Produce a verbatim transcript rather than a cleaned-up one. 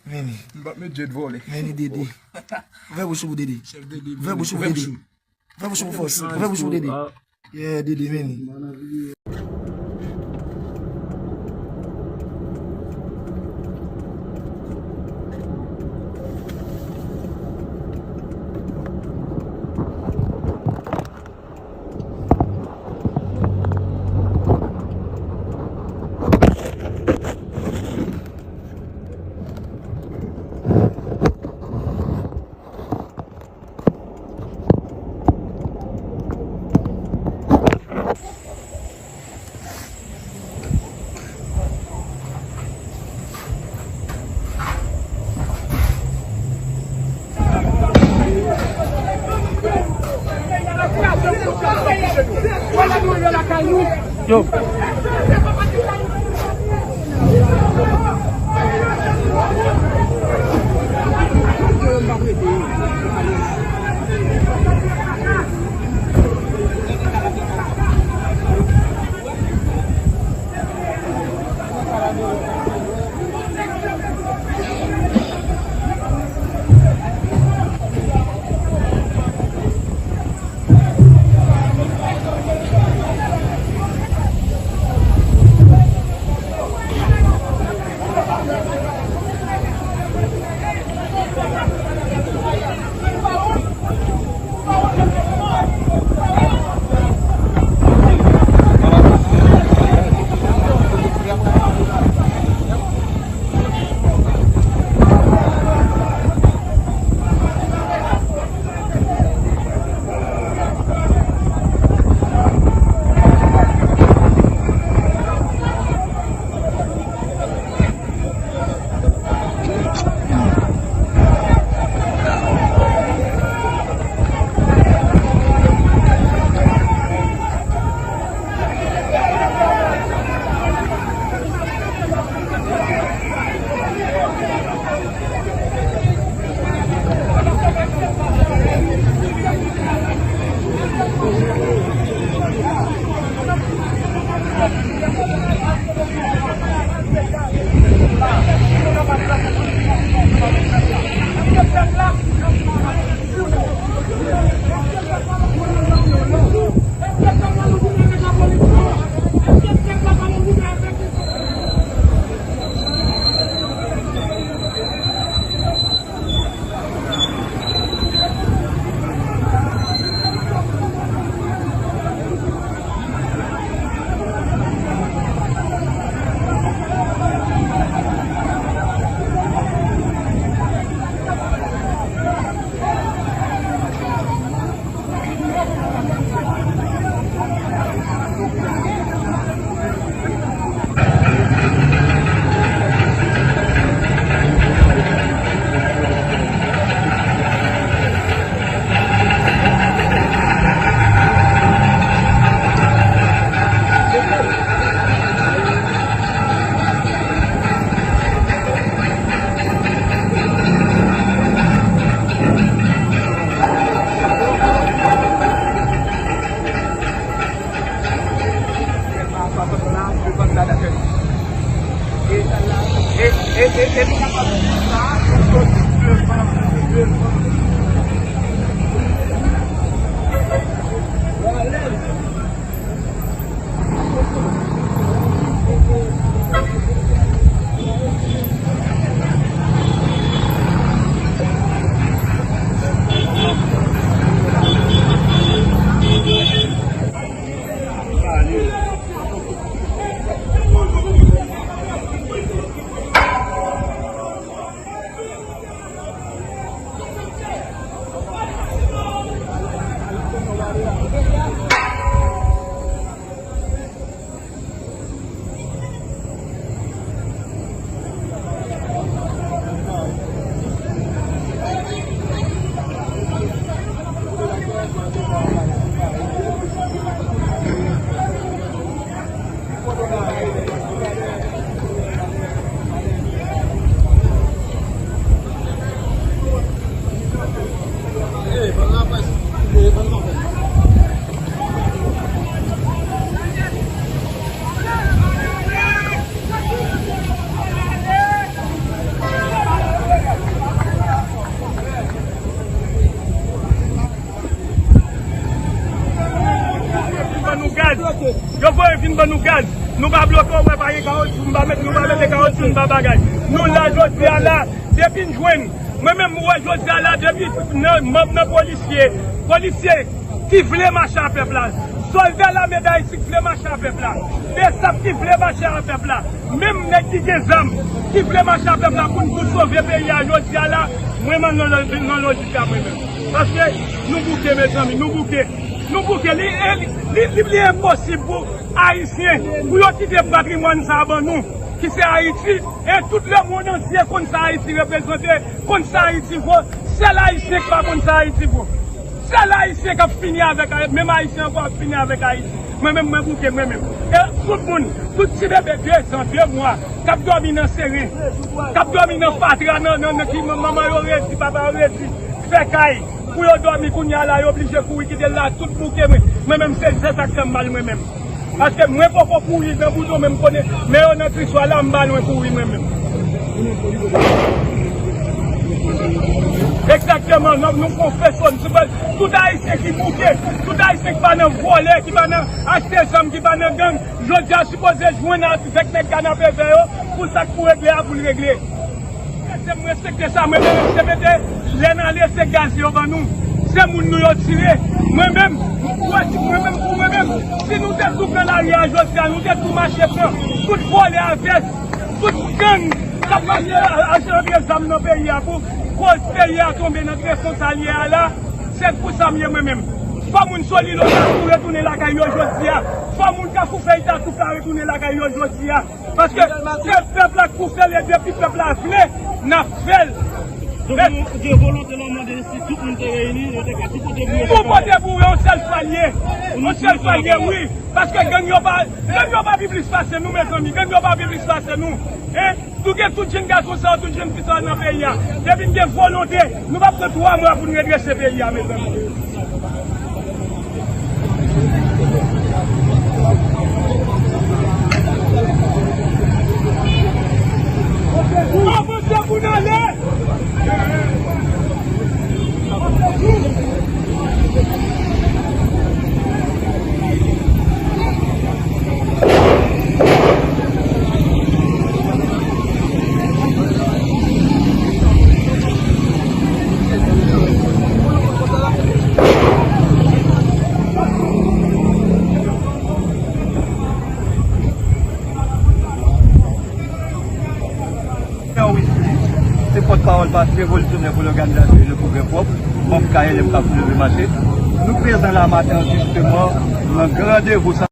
Vini. M p ap met Djed vòlè. Vini, Dede. Ouvè bouch ou pou Dede. Chèf Dede. Ouvè bouch ou pou Dede. Ouvè bouch ou pou fòs. Ouvè bouch ou pou Dede. Yeah, Dede, vini. Yo. Nou gaz, nou pa bloke, ou wè pa gen kawotchou, m pa met, nou pa mete kawotchou, m pa bagay. Nou la jodi a la, depi n jwenn. Mwen menm, ou wè jodi a la, depi nan, manm nan polisye, polisye ki vle mache a pèp la, sòlda lame Dayiti ki vle mache a pèp la, besap ki vle mache a pèp la, menm nèg ki gen zam, ki vle mache a pèp la pou n tou sove peyi a jodi a la, mwen menm nan, nan, nan lojik la mwen menm. Paske nou bouke, mezanmi, nou bouke. Nou bouke. Li, li, li, li, li enposib pou Ayisyen, pou yo kite patrimwàn sa a ban nou, ki se Ayiti, e tout lemonn antye konn sa Ayiti reprezante, konn sa Ayiti vo, sèl Ayisyen ki pa konn sa Ayiti vo. Sèl Ayisyen k ap fini avèk Ayiti, menm Ayisyen ankò ap fini avèk Ayiti. Mwen menm, mwen bouke, mwen menm. E tout moun, tout ti bebe de zan, de mwa, k ap dòmi nan seren, k ap dòmi nan fatra, nan, nan, nan ki manman yo redi, papa yo redi, fè kay, pou yo dòmi kounye a la, yo blije kouri kite l la, tout bouke mwen. Mwen menm, se, se sa k fè m mal, mwen menm. Paske mwen poko kouri nan bouton, men m konnen, men yo nan Kriswa la, m pa lwen kouri mwen menm. Egzakteman, nou, nou konfese, nou sipoze, tout Ayisyen ki bouke, tout Ayisyen ki pa nan vòlè, ki pa nan achte zam, ki pa nan gang, jodi a sipoze jwenn avèk nèg kanapevè yo, pou sa k pou regle a, pou l regle. Se m respekte sa, mwen menm, se mete lè n ale, se gaz yo ban nou. Se moun nou yo tire. Mwen menm, mwen, mwen menm, pou mwen menm, si nou te tou pran lari a jodi a, nou te tou mache pran tout vòlè a vès, tout gang k ap mache a, a, achte zam nan peyi a pou koz peyi a tonbe nan grenn sa l ye a la, se pou sa m ye mwen menm. Fò moun Solino ta tou retounen lakay yo jodi a. Fò moun Kafou Fèy ta tou ka retounen lakay yo jodi a. Paske se pèp la k pou fè l, e depi pèp la vle, n ap fè l. Donk, nou gen volonte la, mande si tout moun te reyini, yo te ka tou pote pou yo. Tou pote pou yo, yon sèl fwa l ye. Yon sèl fwa l ye, wi. Paske gang yo pa, gang yo pa pi plis pase nou, mezanmi. Gang yo pa pi plis pase nou. Hein? Nou gen tout jenn gason sa yo, tout jenn fi sa yo nan peyi a. Depi n gen volonte, nou p ap pran twa mwa pou n redrese peyi a, mezanmi. Avanse pou n ale! Terrorist, se pòtpawòl Pati Revolisyonè pou Lòganizasyon e le Pwogrè Pwòp, manm K L M Kafou Leve Mache. Nou prezan la maten an, jisteman, nan gran randevou sa.